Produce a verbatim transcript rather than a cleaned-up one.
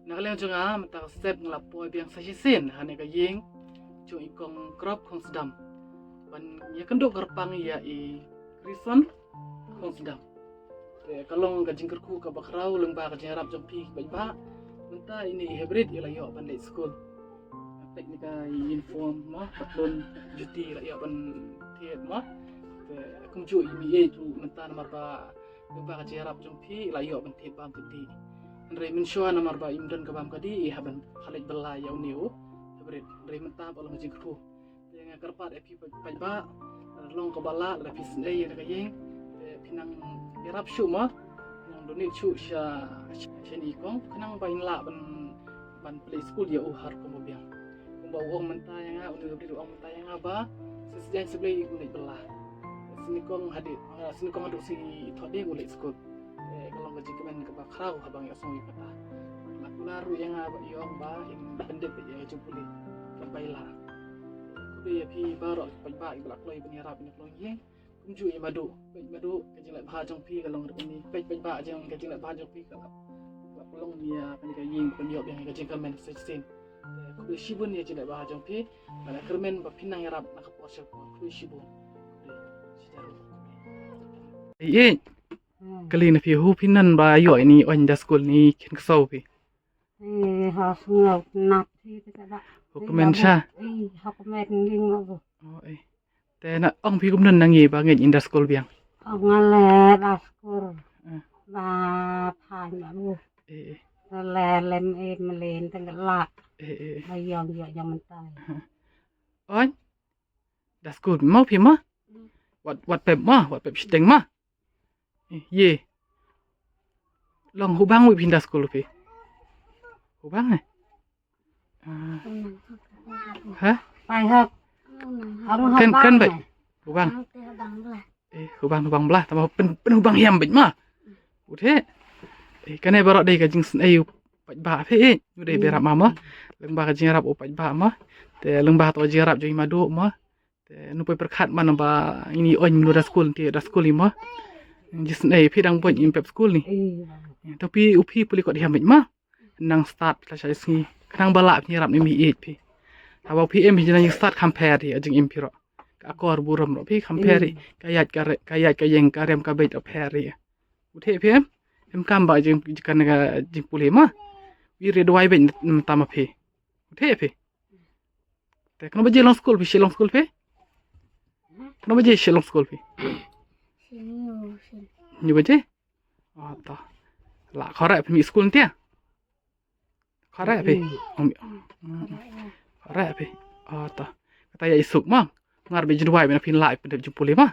Na ka liang jong nga mynta ka step nga la poi biang sa shisien ha kane ka ïing jong i kong Krop Khongsdam ban ïakynduh kyrpang ïa i Krison Khongsdam. Te ka long ka jingkyrkhu kaba khraw lyngba ka jingïarap jong phi paidbah. Mynta ine i hybrid i la ïoh ban leit skul. Peit ine ka uniform mo, patlun, juti i la ïoh ban thied mo. Te kumjuh i meieit ruh mynta namar ba lyngba ka jingïarap jong phi i la ïoh ban thied bam thied dih. Hynrei mynshuwa namar ba im don ka bam ka dih i hap ban khleh bylla ïa une u hybrid. Hynrei mynta ba long ka jingkyrkhu. Te nga kyrpad ïa phi paidbah, long kaba lah lada phi sngewsih ïa ka ïing, te phi nang ïarap shuh mo, nang donate shuh sha, sha, sha i kong, khnang ba in lah ban, ban plie skul ïa u ha rukom ba biang. Kumba u ong mynta ïa nga, une u hybrid u ong mynta ïa nga ba, sa sdang sa Blei un leit bylla. Sngewkong hadien, ah, sngewkong haduh sngi Thohdieng un leit skul. Eh, ka long ka jingkmen kaba khraw haba nga ïohsngew ïa kata. La kular ruh ïa nga ba i ong ba in pyndep ïa ka jingpule. Kaba i lah. Khublei ïa phi baroh ki paidbah kiba la kloi ban ïarap ïa ka longïing. Kumjuh ïa i Madu. Peit Madu, ka jingleh bha jong phi ka long ruh kumne. Peit paidbah jong ka jingleh bha jong phi ka la, ka la pynlong ïa kane ka ïing, pynïoh ïa ka jingkyrmen sa shisien. Eh, khublei shibun ïa ka jingleh bha jong phi. Ka la kyrmen ba phin nang ïarap na ka por sha ka por. Khublei shibun. Khublei. Shi jaroh. Ei, ei. Hmm. Kali na phi, hu phi nan ba ïoh ine i oin da skul ne khien ksew phi? Eh, ha sngew nat phi te ka da. Hu kmen sha? Eh, ha kmen ling ma bu. Oh, eh. Te na ong phi kumno na ngi ba ngeit in da skul biang? Ong nga le da skul. Eh. Ba phan ba bu. Eh, eh. Le lem eh melen teng la. Eh, eh. Ba yong ïoh jong mynta. Oin? Da skul mo phi mo? Hmm. Wat, wat pep mo, wat pep shiteng mo. Eh, ye. Long hubang wi phin da skul phi. Hubang eh. Ah. Ha? Pai hok. Kan, kan bai. Hubang. Eh, hubang, hubang blah. Tama pyn, pynhubang hiam beit mo. U the. Eh, kane baroh dei ka jingsnei u paidbah phi, eh. U dei berap ma mo. Lyngba ka jingïarap u paidbah mo. Te lyngba to jingïarap jong i Madu mo. Te nu poi pyrkhat man ba ini oin mlu da skul ti da skul i mo. Jisnei phi dang boin im pep skul ni. Iya. To phi u phi puli kot hiam beit mo. Nang start phi la shai sngi. Khnang ba lah phi rap ni mi eit phi. Haba phi em phi nang start kham pher hi a jingim phi ro. Ka akor burom ro phi kham pher hi. Ka ïaid ka re-, ka ïaid ka ïeng ka rem ka beit a pher hi. U the phi em. Em kam ba jing, jing kan ka jingpule mo. Wi re duwai beit tam phi. U the phi. Te kano baje long skul phi, shi long skul phi? Kano baje shi long skul phi? Shi hynñiew, shi. Hynñiew baje? Oh, to. La khore phi mih skul ntia? Khore phi? Hmm. Oh, mi-, hmm. Khore phi? Oh, to. Kata ïa i suk mo. Ngar ba jin wai ba na phin la phin dep jingpule mo.